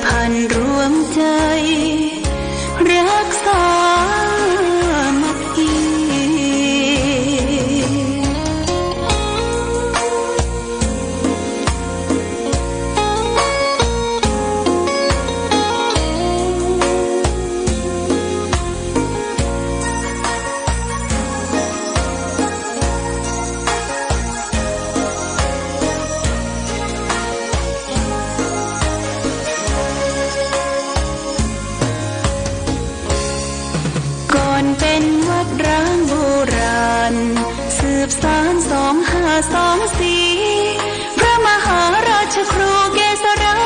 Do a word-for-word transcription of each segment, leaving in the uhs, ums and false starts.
พันรวมใจ๋ รักสามัคคี ก่อนเป๋นวัดร้างโบราณ สืบสานสองห้าสองสี่ พระมหาราชครูเกษรา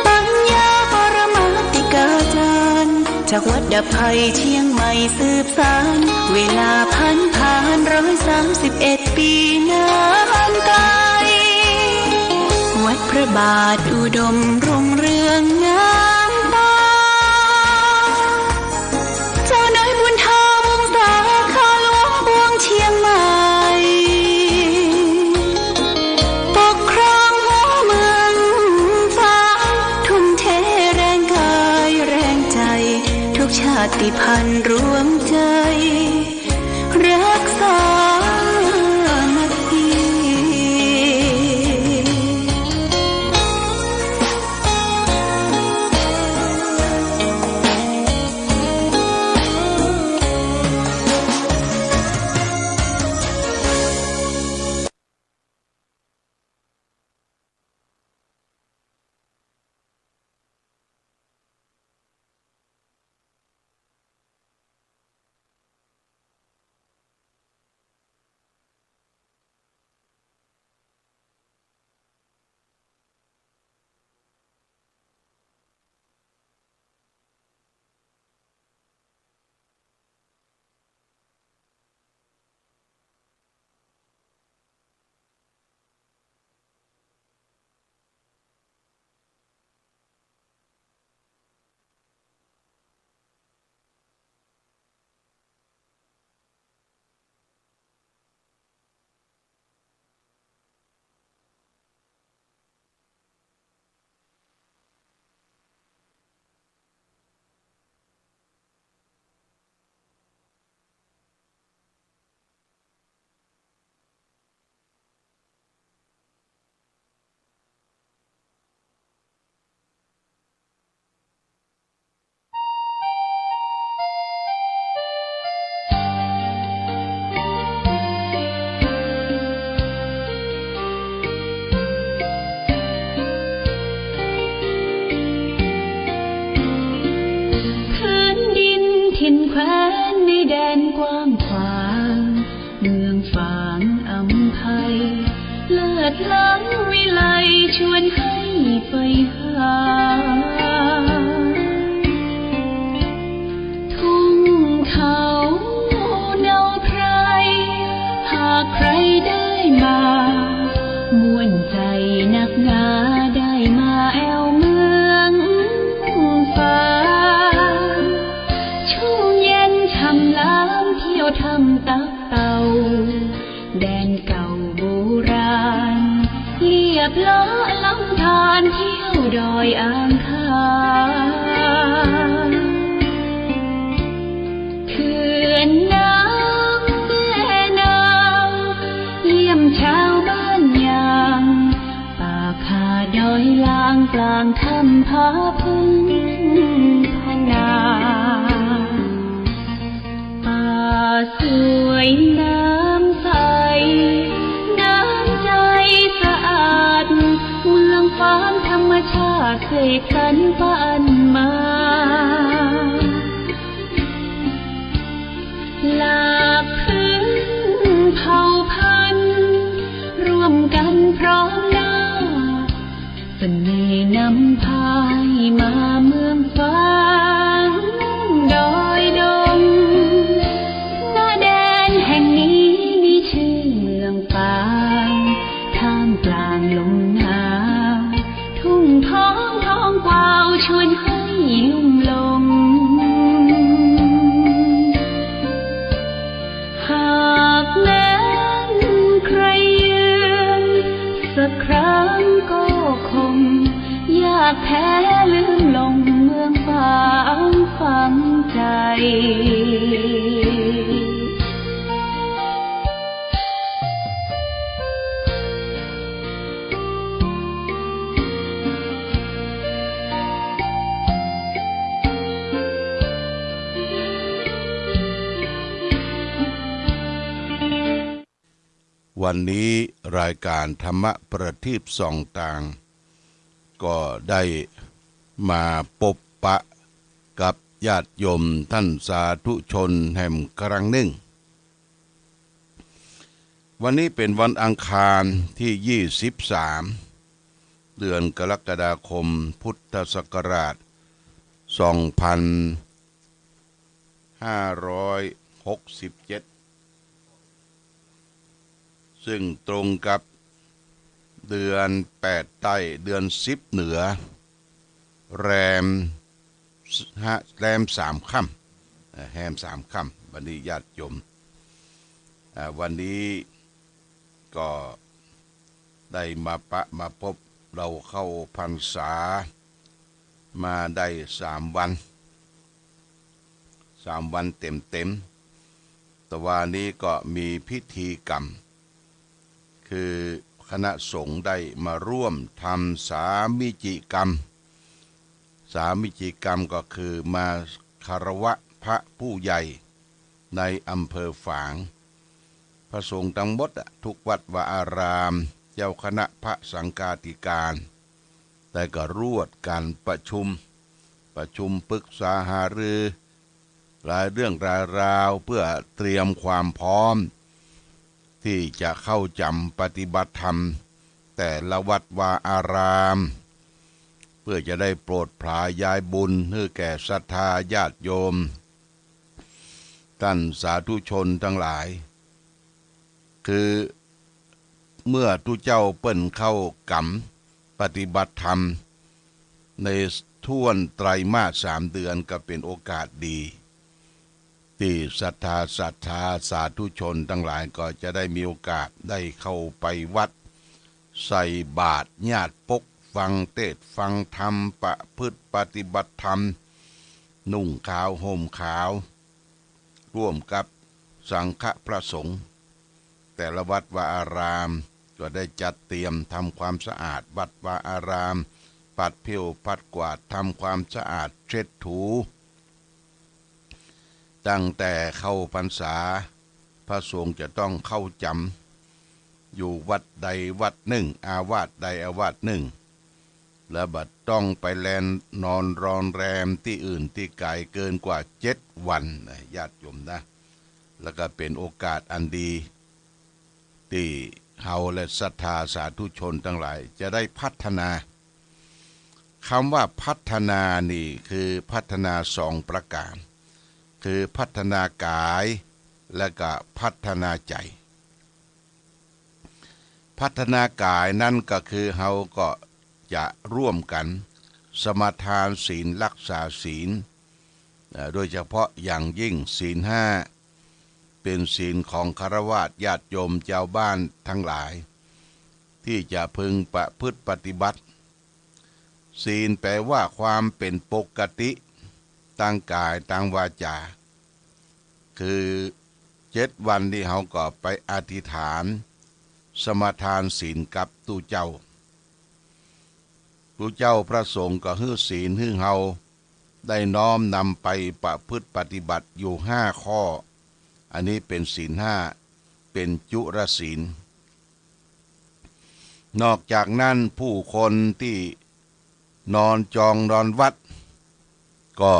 ปัญญาปรมาติกาจารย์ จากวัดดับภัยเจียงใหม่ สืบสาน เวลาผันผ่านร้อยสามสิบเอ็ดปี๋นานไก๋ วัดพระบาทอุดมรุ่งเรืองงามต๋า เจ้าน้อยบุญธรรมวงศา ข้าหลวงปวงเจียงใหม่ ปกครองหัวเมืองฟ้า ทุ่มเทแรงก๋ายแรงใจ๋ ทุกชาติพันธุ์รวมใจ๋ รักสามัคคีแผ่นดินถิ่นแคว้นในแดนกว้างขวาง เมืองฝางอำไพ เลิศล้ำวิไลชวนให้ใฝ่หา ทุ่งเขาเนาไพร หากใครได้มา ม่วนใจ๋นักหนา ได้มาแอ่วเมืองฝาง ชุ่มเย็นช่ำล้ำ เที่ยวถ้ำตับเต่า แดนเก่าโบราณ เลียบเลาะลำธาร เที่ยวดอยอ่างขาง เขื่อนน้ำแม่นาง เยี่ยมชาวบ้านยาง ป่าคาดอยลาง ปลางถ้ำผาพึ่งพนา ป่าสวยน้ำใส น้ำใจ๋สะอาด เมืองฝางธรรมชาติเสกสรรปานมา หลากพื้นเผ่าพันธุ์ ร่วมกั๋นพร้อมหน้า เสน่ห์นำพาให้มาเมืองฝางดอยดง ณ แดนแห่งนี้มีชื่อเมืองฝาง ท่ามกลางลมหนาว ทุ่งท้องทองกวาวชวนให้ลุ่มหลง หากแม้นใครเยือนสักครั้งก็คง อยาก แท้ลืมลงเมืองฝางฝังใจ๋ วันนี้รายก๋านธรรมะประทีปส่องตาง ก็ได้มาปบปะกับญาติโยมต้านสาธุชนแหมครั้งนึ่ง วันนี้เป๋นวันอังคารตี้ยี่สิบสาม เดือนกรกฎาคม พุทธศักราชสองพันห้าร้อยหกสิบเจ็ด ซึ่งตรงกับเดือนแปดใต้ เดือนสิบเหนือ แรม ฮะ แรมสามค่ำ เอ่อ แฮมสามค่ำ วันนี้ญาติโยม อ่า วันนี้ก็ได้มาปะมาปบ เฮาเข้าพรรษามาได้สามวัน สามวันเต็มๆ ตะวานี้ก็มีพิธีกรรม คือคณะสงฆ์ได้มาร่วมทำสามิจิกรรม สามิจิกรรมก็คือมาคารวะพระผู้ใหญ่ในอำเภอฝาง พระสงฆ์ตังหมดอะ ทุกวัดวาอาราม เจ้าคณะพระสังฆาธิการ ได้ก็รวดกั๋นประชุม ประชุมปรึกษาหารือ หลายเรื่องหลายราว เพื่อเตรียมความพร้อมตี้จะเข้าจ๋ำปฏิบัติธรรมแต่ละวัดวาอาราม เพื่อจะได้โปรดผลายยายบุญหื้อแก่ศรัทธาญาติโยม ต้านสาธุชนตังหลาย คือเมื่อตุ๊เจ้าเปิ้นเข้าก๋ำปฏิบัติธรรมในถ้วนไตรมาสสามเดือน ก็เป๋นโอกาสดี ตี้ศรัทธา ศรัทธาสาธุชนตังหลายก็จะได้มีโอกาสได้เข้าไปวัด ใส่บาตรญาติ ปกฟังเตสน์ฟังธรรม ประพฤติปฏิบัติธรรม นุ่งขาวห่มขาว ร่วมกับสังฆะพระสงฆ์ แต่ละวัดวาอาราม ก็ได้จัดเตรียมทำความสะอาดวัดวาอาราม ปัดผิวปัดกวาด ทำความสะอาดเช็ดถู ตั้งแต่เข้าพรรษา พระสงฆ์จะต้องเข้าจ๋ำอยู่วัดใดวัดนึ่ง อาวาสใดอาวาสนึ่ง แล้วบ่ต้องไปแลนนอนโรงแรมตี้อื่นตี้ไก๋เกินกว่าเจ็ดวันนะ ญาติโยมนะ แล้วก็เป๋นโอกาสอันดี ตี้เฮาและศรัทธาสาธุชนตังหลายจะได้พัฒนา กำว่าพัฒนานี่คือพัฒนาสองประก๋าน คือพัฒนากาย และก็พัฒนาใจ๋ พัฒนากายนั้นก็คือเฮาก็จะร่วมกั๋นสมาทานศีล รักษาศีล เอ่อ โดยเฉพาะอย่างยิ่งศีลห้า เป๋นศีลของฆราวาสญาติโยมจาวบ้านตังหลาย ตี้จะพึงประพฤติปฏิบัติ ศีลแป๋ว่าความเป๋นปกติ ตางก๋ายตางวาจ๋า คือเจ็ดวันนี้เฮาก็ไปอธิษฐานสมาทานศีลกับตุ๊เจ้า ตุ๊เจ้าพระสงฆ์ก็หื้อศีลหื้อเฮาได้น้อมนำไปประพฤติปฏิบัติอยู่ห้าข้อ อันนี้เป๋นศีลห้า เป๋นจุลศีล นอกจากนั้นผู้คนตี้นอนจองนอนวัด ก็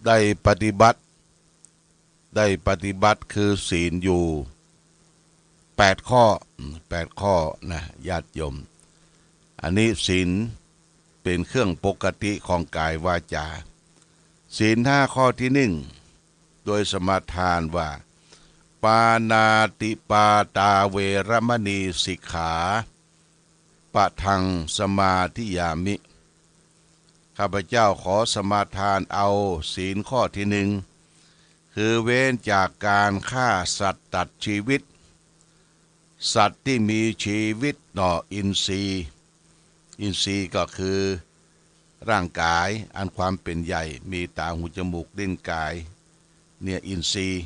ได้ปฏิบัติ ได้ปฏิบัติคือศีลอยู่แปดข้อ แปดข้อนะญาติโยม อันนี้ศีลเป๋นเครื่องปกติของกายวาจ๋า ศีลห้าข้อตี้นึ่ง โดยสมาทานว่า ปาณาติปาตาเวระมณีสิกขาปะทังสมาธิยามิ ข้าพเจ้าขอสมาทานเอาศีลข้อตี้นึ่ง คือเว้นจากก๋านฆ่าสัตว์ตัดชีวิต สัตว์ตี้มีชีวิตหน่ออินทรีย์ อินทรีย์ก็คือร่างกายอันความเป๋นใหญ่ มีต๋า หู จมูก ลิ้น ก๋าย เนี่ยอินทรีย์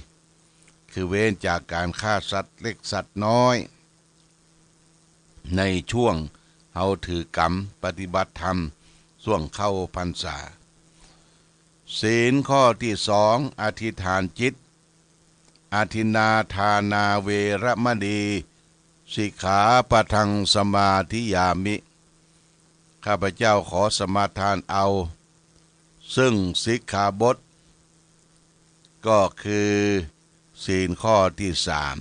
คือเว้นจากก๋านฆ่าสัตว์เล็กสัตว์น้อย ในช่วงเฮาถือกรรมปฏิบัติธรรมช่วงเข้าพรรษา ศีลข้อตี้สอง อธิษฐานจิต อทินนาทานาเวระมะณี สิกขาปะทังสมาธิยามิ ข้าพเจ้าขอสมาทานเอา ซึ่งสิกขาบท ก็คือศีลข้อตี้สาม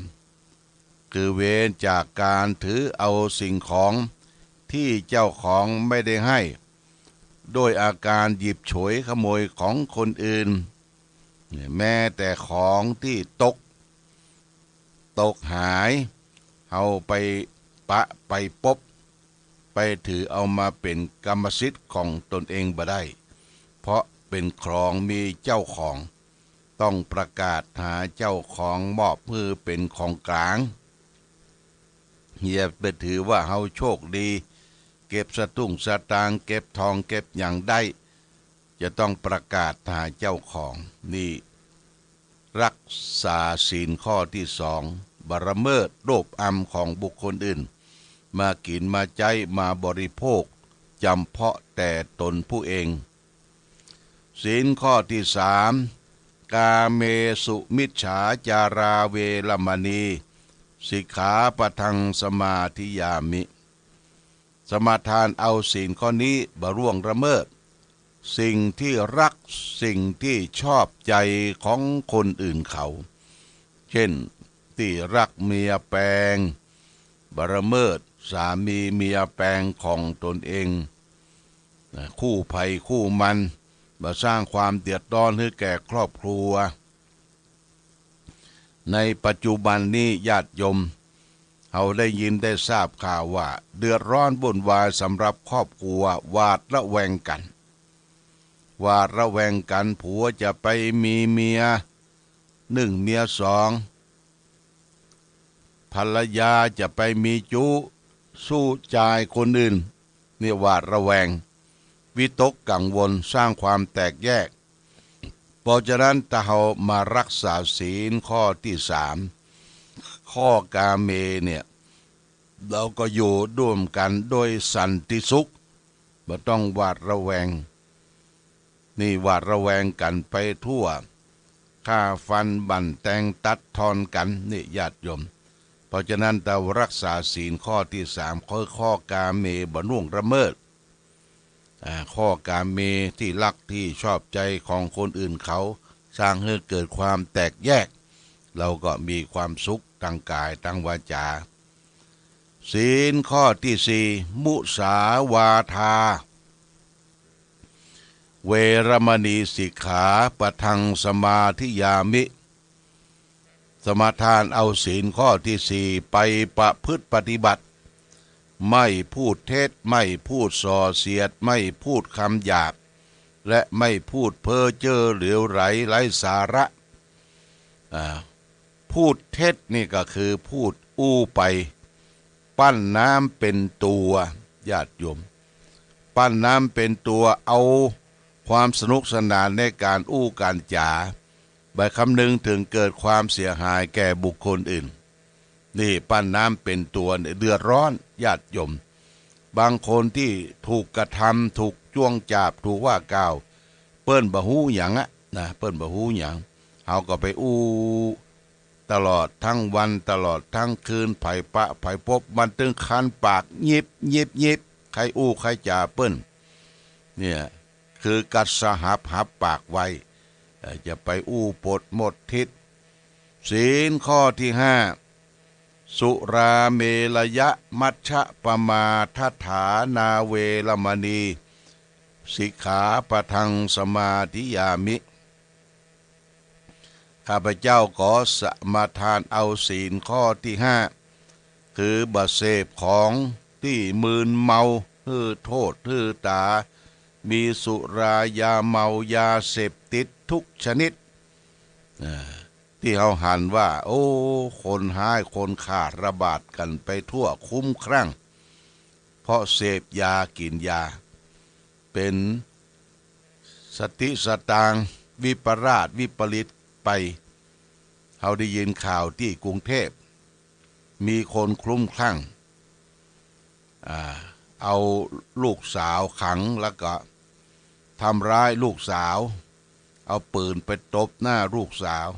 คือเว้นจากก๋านถือเอาสิ่งของตี้เจ้าของไม่ได้ให้ ด้วยอาก๋านหยิบฉวยขโมยของคนอื่น แม้แต่ของตี้ตก ตกหาย เฮาไปปะไปปบ ไปถือเอามาเป๋นกรรมสิทธิ์ของตนเองบ่ได้ เพราะเป๋นของมีเจ้าของ ต้องประกาศหาเจ้าของมอบหื้อเป๋นของก๋าง อย่าไปถือว่าเฮาโชคดี เก็บสตุ้งสตางค์ เก็บทอง เก็บหยังได้ จะต้องประกาศหาเจ้าของ นี่ รักษาศีลข้อตี้สอง บ่ละเมิดรูปอำของบุคคลอื่น มากิ๋น มาใจ๊ มาบริโภค จ๋ำเพาะแต่ตนผู้เอง ศีลข้อตี้สาม กาเมสุมิจฉาจาราเวระมะณี สิกขาปะทังสมาธิยามิ สมาทานเอาศีลข้อนี้บ่ล่วงละเมิด สิ่งตี้ฮัก สิ่งตี้ชอบใจ๋ของคนอื่นเขา เช่น ตี้ฮักเมียแปง บ่ละเมิดสามีเมียแปงของตนเอง นะ คู่ใผคู่มัน บ่สร้างความเดือดร้อนหื้อแก่ครอบครัว ในปัจจุบันนี้ญาติโยม เฮาได้ยินได้ทราบข่าวว่าเดือดร้อนวุ่นวายสำหรับครอบครัว หวาดระแวงกั๋น หวาดระแวงกั๋น ผัวจะไปมีเมียนึ่งเมียสอง ภรรยาจะไปมีจู๊ สู้จายคนอื่น เนี่ยหวาดระแวง วิตกกังวล สร้างความแตกแยก เพราะฉะนั้นถ้าเฮามารักษาศีลข้อตี้สาม ข้อกาเมเนี่ย เฮาก็อยู่ร่วมกั๋นโดยสันติสุข บ่ต้องหวาดระแวง นี่หวาดระแวงกั๋นไปทั่ว ฆ่าฟันบั่นแตงตัดทอนกั๋น นี่ญาติโยม เพราะฉะนั้นเฮารักษาศีลข้อตี้สาม ข้อ ข้อกาเมบ่ล่วงละเมิด อ่า ข้อกาเมตี้ฮักตี้ชอบใจ๋ของคนอื่นเขา สร้างหื้อเกิดความแตกแยก เฮาก็มีความสุขตางก๋ายตางวาจา ศีลข้อตี้สี่ มุสาวาทา เวระมะณี สิกขาปะทังสมาธิยามิ สมาทานเอาศีลข้อตี้สี่ไปประพฤติปฏิบัติ ไม่พูดเท็จ ไม่พูดส่อเสียด ไม่พูดคำหยาบ และไม่พูดเพ้อเจ้อเหลวไหลไร้สาระ อ่า พูดเท็จนี่ก็คือพูดอู้ไป ปั้นน้ำเป๋นตั๋ว ญาติโยม ปั้นน้ำเป๋นตั๋ว เอาความสนุกสนานในก๋านอู้ก๋านจ๋า บ่คำนึงเถิงเกิดความเสียหายแก่บุคคลอื่น นี่ปั้นน้ำเป๋นตั๋วเนี่ยเดือดร้อนญาติโยม บางคนตี้ถูกกระทำ ถูกจ้วงจาบ ถูกว่ากล่าว เปิ้นบ่ฮู้หยังอะนะ เปิ้นบ่ฮู้หยัง เฮาก็ไปอู้ตลอดตึงวัน ตลอดตึงคืน ใผปะใผปบ มันตึงคันปาก งิบ งิบ งิบ ใค่อู้ใค่จ๋าเปิ้น เนี่ย คือกั๋ดสหับหับปากไว้ เอ่อ จะไปอู้ปดมดทิศ ศีลข้อตี้ห้า สุราเมรยมัชฌปมาทฐานาเวระมะณี สิกขาปะทังสมาธิยามิ ข้าพเจ้าขอสมาทานเอาศีลข้อตี้ห้า คือบ่เสพของตี้มึนเมา หื้อโต้ษหื้อต๋า มีสุรา ยาเมา ยาเสพติดทุกชนิด อ่า ตี้เฮาหันว่า โอ้ คนฮ้ายคนฆ่าระบาดกั๋นไปทั่ว คลุ้มคลั่ง เพราะเสพยากิ๋นยา เป๋นสติสตางค์วิปราชวิปริตไป เฮาได้ยินข่าวตี้กรุงเทพฯ มีคนคลุ้มคลั่ง อ่า เอาลูกสาวขังแล้วก็ทำร้ายลูกสาว เอาปืนไปตบหน้าลูกสาว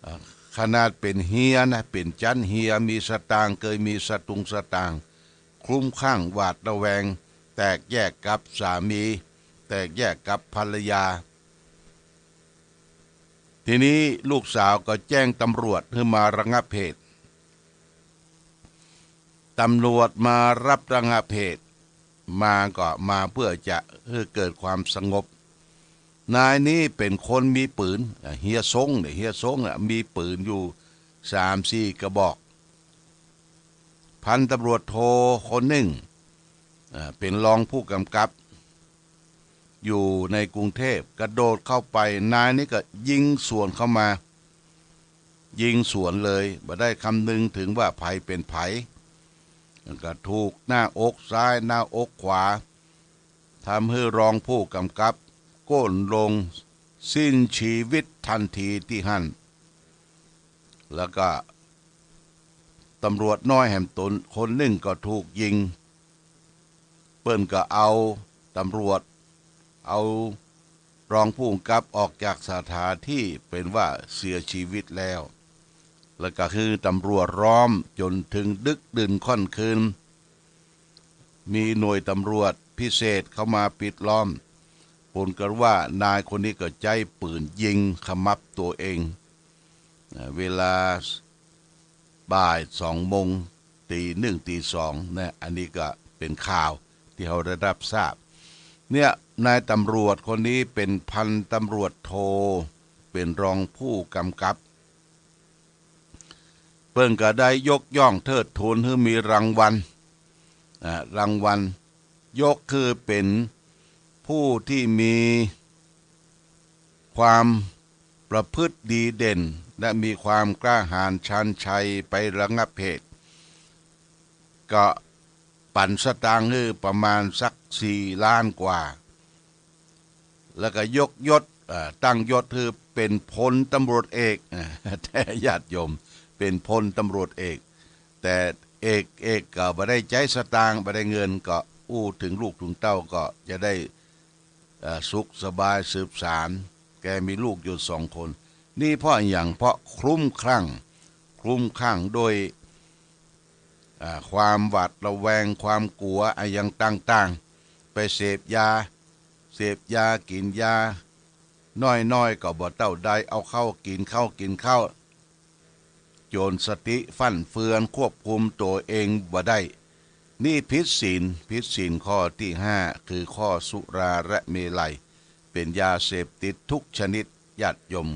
อ่า ขนาดเป๋นเฮียนะ เป๋นจั๊นเฮีย มีสตางค์ เกยมีสตุงค์สตางค์ คลุ้มคลั่งหวาดระแวง แตกแยกกับสามี แตกแยกกับภรรยา ทีนี้ลูกสาวก็แจ้งตำรวจหื้อมาระงับเหตุ ตำรวจมารับระงับเหตุ มาก็มาเพื่อจะหื้อเกิดความสงบ นายนี้เป๋นคนมีปืน อ่ะ เฮียซงเนี่ย เฮียซงอ่ะ มีปืนอยู่สามสี่กระบอก พันตำรวจโทคนนึ่ง อ่า เป๋นรองผู้กำกับ อยู่ในกรุงเทพฯ กระโดดเข้าไป นายนี้ก็ยิงสวนเข้ามา ยิงสวนเลย บ่ได้คำนึงเถิงว่าใผเป๋นใผ แล้วก็ถูกหน้าอกซ้าย หน้าอกขวา ทำหื้อรองผู้กำกับก้นลงสิ้นชีวิตตันทีตี้หั้น แล้วก็ตำรวจน้อยแหมต๋นคนนึ่งก็ถูกยิง เปิ้นก็เอาตำรวจ เอารองผู้กำกับออกจากสถานที่ เป๋นว่าเสียชีวิตแล้ว แล้วก็หื้อตำรวจล้อมจ๋นเถิงดึกดื่นค่ำคืน มีหน่วยตำรวจพิเศษเข้ามาปิดล้อม ผลก็ว่านายคนนี้ก็ใจ๊ปืนยิงขมับตั๋วเอง อ่า เวลาบ่ายสองโมง ตีหนึ่ง ตีสองนะ อันนี้ก็เป๋นข่าวตี้เฮาได้รับทราบ เนี่ย นายตำรวจคนนี้เป๋นพันตำรวจโท เป๋นรองผู้กำกับ เปิ้นก็ได้ยกย่องเทิดทูนหื้อมีรางวัล อ่า รางวัล ยกคือเป๋นผู้ที่มีความประพฤติดีเด่น และมีความกล้าหาญชาญชัยไประงับเหตุ ก็ปั๋นสตางค์หื้อประมาณสักสี่ล้านกว่า แล้วก็ยกยศ เอ่อ ตั้งยศหื้อเป๋นพลตำรวจเอก แต๊ญาติโยม เป๋นพลตำรวจเอก แต่เอก เอกก็บ่ได้ใจ๊สตางค์ บ่ได้เงิน ก็อู้เถิงลูกเถิงเต้าก็จะได้ เอ่อ สุขสบายสืบสาน แกมีลูกอยู่สองคน นี่เพราะอะหยัง เพราะคลุ้มคลั่ง คลุ้มคลั่งด้วย อ่า ความหวาดระแวง ความกั๋วอะหยังต่างๆ ไปเสพยา เสพยา กิ๋นยา น้อยๆ ก็บ่เต้าใด เอาเข้ากิ๋นเข้า กิ๋นเข้า จ๋นสติฟั่นเฟือน ควบคุมตั๋วเองบ่ได้ นี่ผิดศีล ผิดศีลข้อตี้ห้า คือข้อสุราและเมรัย เป๋นยาเสพติดทุกชนิด ญาติโยม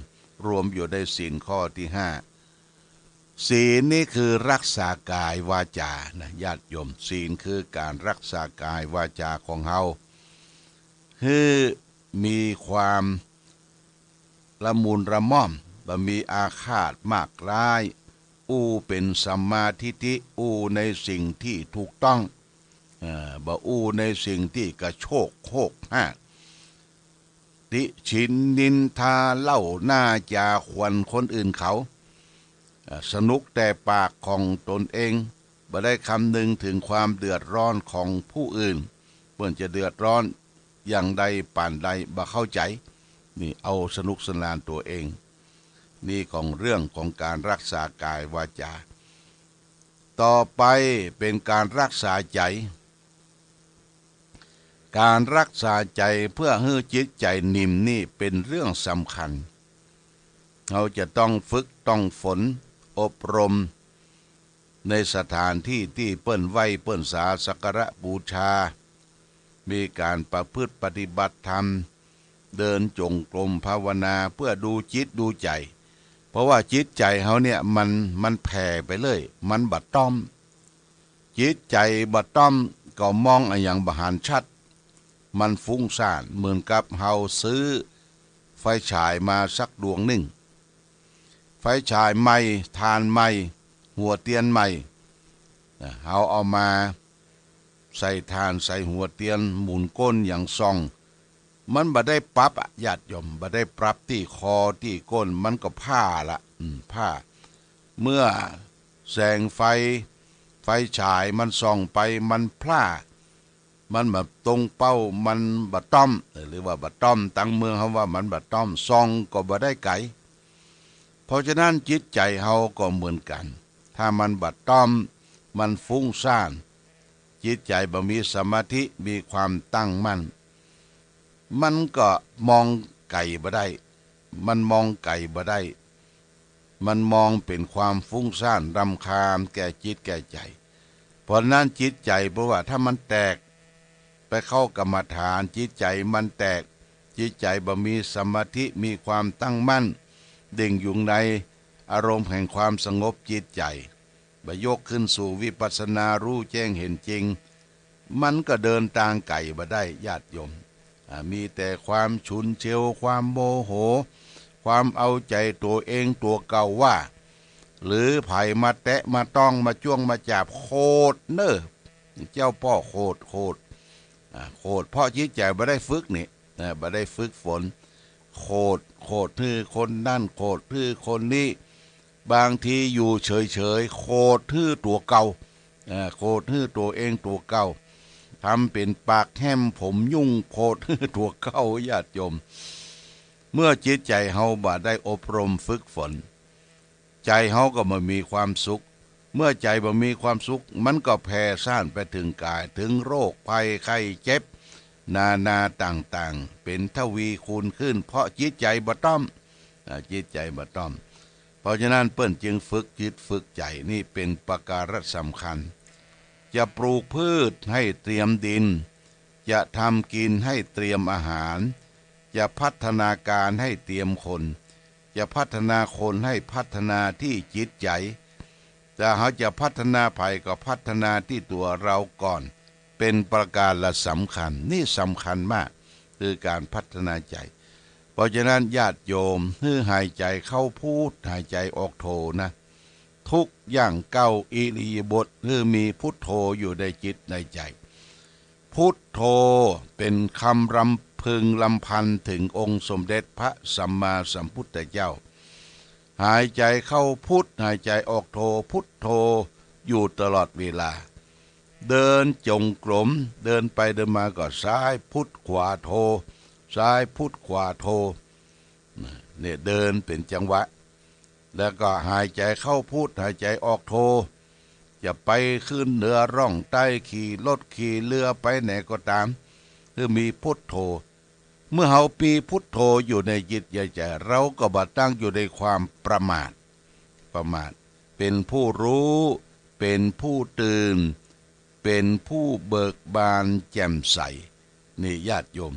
รวมอยู่ในศีลข้อตี้ห้า ศีลนี่คือรักษากายวาจานะ ญาติโยม ศีลคือก๋านรักษากายวาจาของเฮา หื้อมีความละมุนละม่อม บ่มีอาฆาตมากร้าย อู้เป๋นสัมมาทิฏฐิ อู้ในสิ่งตี้ถูกต้อง เอ่อ บ่อู้ในสิ่งตี้กระโชกโฮกฮาก ติฉินนินทาเล่าหน้าจ๋าขวัญคนอื่นเขา เอ่อ สนุกแต่ปากของตนเอง บ่ได้คำนึงเถิงความเดือดร้อนของผู้อื่น เปิ้นจะเดือดร้อนอย่างใดปานใดบ่เข้าใจ๋ นี่เอาสนุกสนานตั๋วเอง นี่ของเรื่องของก๋านรักษากายวาจา ต่อไปเป๋นก๋านรักษาใจ๋ ก๋านรักษาใจ๋เพื่อหื้อจิตใจ๋นิ่มนี่เป๋นเรื่องสำคัญ เฮาจะต้องฝึกต้องฝนอบรม ในสถานตี้ตี้เปิ้นไหว้เปิ้นสาสักการะบูชา มีก๋านประพฤติปฏิบัติธรรม เดินจงกรมภาวนาเพื่อดูจิตดูใจ๋ เพราะว่าจิตใจ๋เฮาเนี่ยมัน มันแผ่ไปเรื่อย มันบ่ต้อม จิตใจ๋บ่ต้อม ก็มองอะหยังบ่หันชัด มันฟุ้งซ่าน เหมือนกับเฮาซื้อไฟฉายมาสักดวงนึ่ง ไฟฉายใหม่ ถ่านใหม่ หัวเตียนใหม่ นะ เฮาเอามา ใส่ถ่าน ใส่หัวเตียน หมุนก้นอย่างส่อง มันบ่ได้ปรับอะ ญาติโยม บ่ได้ปรับตี้คอตี้ก้น มันก็ผ้าละ อืม ผ้า เมื่อแสงไฟ ไฟฉายมันส่องไป มันพร่า มันบ่ตรงเป้า มันบ่ต้อม หรือว่าบ่ต้อม ตางเมืองเฮาว่ามันบ่ต้อม ส่องก็บ่ได้ไก๋ เพราะฉะนั้นจิตใจ๋เฮาก็เหมือนกั๋น ถ้ามันบ่ต้อม มันฟุ้งซ่าน จิตใจ๋บ่มีสมาธิ มีความตั้งมั่น มันก็มองไก๋บ่ได้ มันมองไก๋บ่ได้ มันมองเป๋นความฟุ้งซ่านรำคาญแก่จิตแก่ใจ๋ เพราะนั้นจิตใจ๋ เพราะว่าถ้ามันแตก ไปเข้ากรรมฐาน จิตใจ๋มันแตก จิตใจ๋บ่มีสมาธิ มีความตั้งมั่น เด่งอยู่ในอารมณ์แห่งความสงบจิตใจ๋ บ่ยกขึ้นสู่วิปัสสนา ฮู้แจ้งเห็นจริง มันก็เดินตางไก๋บ่ได้ ญาติโยม อ่า มีแต่ความฉุนเฉียว ความโมโห ความเอาใจ๋ตั๋วเองตั๋วเก่าว่า หรือใผมาแตะมาต้อง มาจ้วงมาจ๋าบ โขดเน่อ เจ้าป้อโขด โขด อ่า โขด เพราะจิตใจ๋บ่ได้ฝึกนี่ อ่า บ่ได้ฝึกฝน โขด โขดหื้อคนนั้น โขดหื้อคนนี้ บางทีอยู่เฉยๆ โขดหื้อตั๋วเก่า อ่า โขดหื้อตั๋วเองตั๋วเก่า ทำเป๋นปากแห้มผมยุ่ง โขดหื้อตั๋วเก่า ญาติโยม เมื่อจิตใจ๋เฮาบ่ได้อบรมฝึกฝน ใจ๋เฮาก็บ่มีความสุข เมื่อใจ๋บ่มีความสุข มันก็แผ่ซ่านไปเถิงก๋าย เถิงโรคภัยไข้เจ็บ นานาต่างๆ เป๋นทวีคูณขึ้น เพราะจิตใจ๋บ่ต้อม อ่า จิตใจ๋บ่ต้อม เพราะฉะนั้นเปิ้นจึงฝึกจิตฝึกใจ๋ นี่เป๋นประการสำคัญ จะปลูกพืชให้เตรียมดิน จะทำกิ๋นให้เตรียมอาหาร จะพัฒนาการให้เตรียมคน จะพัฒนาคนให้พัฒนาตี้จิตใจ๋ ถ้าเฮาจะพัฒนาใผก็พัฒนาตี้ตั๋วเฮาก่อน เป๋นประการสำคัญ นี่สำคัญมาก คือก๋านพัฒนาใจ๋ เพราะฉะนั้นญาติโยม หื้อหายใจ๋เข้าพุท หายใจ๋ออกโธนะ ทุกย่างก้าวอิริยาบถ หื้อมีพุทโธอยู่ในจิตในใจ๋ พุทโธเป๋นกำรำพึงรำพันเถิงองค์สมเด็จพระสัมมาสัมพุทธเจ้า หายใจ๋เข้าพุท หายใจ๋ออกโธ พุทโธอยู่ตลอดเวลา เดินจงกรม เดินไปเดินมาก็ซ้ายพุทขวาโธ ซ้ายพุทขวาโธ เนี่ยเดินเป๋นจังหวะ แล้วก็หายใจ๋เข้าพุท หายใจ๋ออกโธ จะไปขึ้นเหนือร่องใต้ ขี่รถขี่เฮือไปไหนก็ต๋าม หื้อมีพุทโธ เมื่อเฮามีพุทโธอยู่ในจิตในใจ๋ เฮาก็บ่ตั้งอยู่ในความประมาท ประมาท เป๋นผู้ฮู้ เป๋นผู้ตื่น เป๋นผู้เบิกบานแจ่มใส นี่ญาติโยม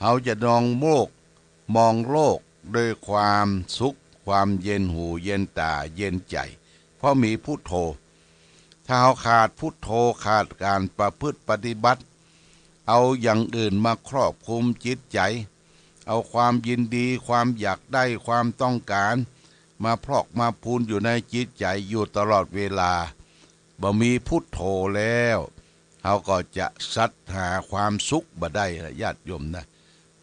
เฮาจะมองโลก มองโลกด้วยความสุข ความเย็นหูเย็นต๋าเย็นใจ๋ เพราะมีพุทโธ ถ้าเฮาขาดพุทโธ ขาดก๋านประพฤติปฏิบัติ เอาอย่างอื่นมาครอบคุมจิตใจ๋ เอาความยินดี ความอยากได้ ความต้องก๋าน มาพอกมาพูนอยู่ในจิตใจ๋อยู่ตลอดเวลา บ่มีพุทโธแล้ว เฮาก็จะสัดหาความสุขบ่ได้ละ ญาติโยมนะ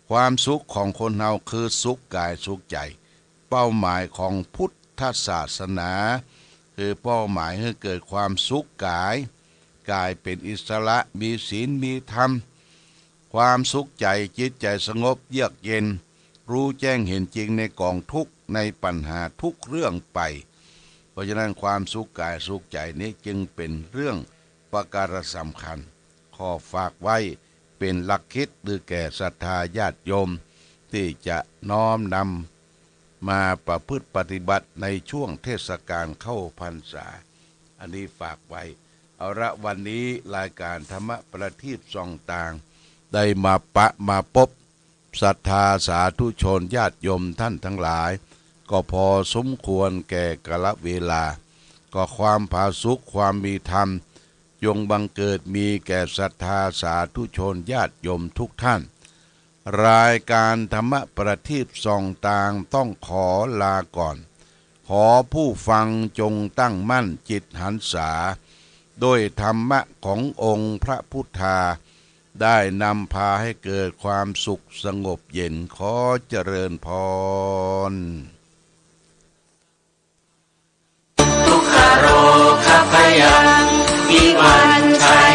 ความสุขของคนเฮาคือสุขก๋ายสุขใจ๋ เป้าหมายของพุทธศาสนา คือเป้าหมายหื้อเกิดความสุขก๋าย ก๋ายเป๋นอิสระ มีศีล มีธรรม ความสุขใจ๋ จิตใจ๋สงบเยือกเย็น ฮู้แจ้งเห็นจริงในก๋องทุกข์ ในปัญหาทุกเรื่องไป เพราะฉะนั้นความสุขก๋ายสุขใจ๋นี้จึงเป๋นเรื่องประการสำคัญ ขอฝากไว้เป๋นหลักคิดหื้อแก่ศรัทธาญาติโยม ตี้จะน้อมนำมาประพฤติปฏิบัติในช่วงเทศกาลเข้าพรรษา อันนี้ฝากไว้ เอาละ วันนี้รายการธรรมประทีปส่องตาง ได้มาปะมาปบศรัทธาสาธุชนญาติโยมท่านทั้งหลาย ก็พอสมควรแก่กาลเวลา ก็ความผาสุกความมีธรรม จงบังเกิดมีแก่ศรัทธาสาธุชนญาติโยมทุกท่าน รายการธรรมประทีปส่องตางต้องขอลาก่อน ขอผู้ฟังจงตั้งมั่นจิตหันษา ด้วยธรรมะขององค์พระพุทธา ได้นำพาให้เกิดความสุขสงบเย็น ขอเจริญพร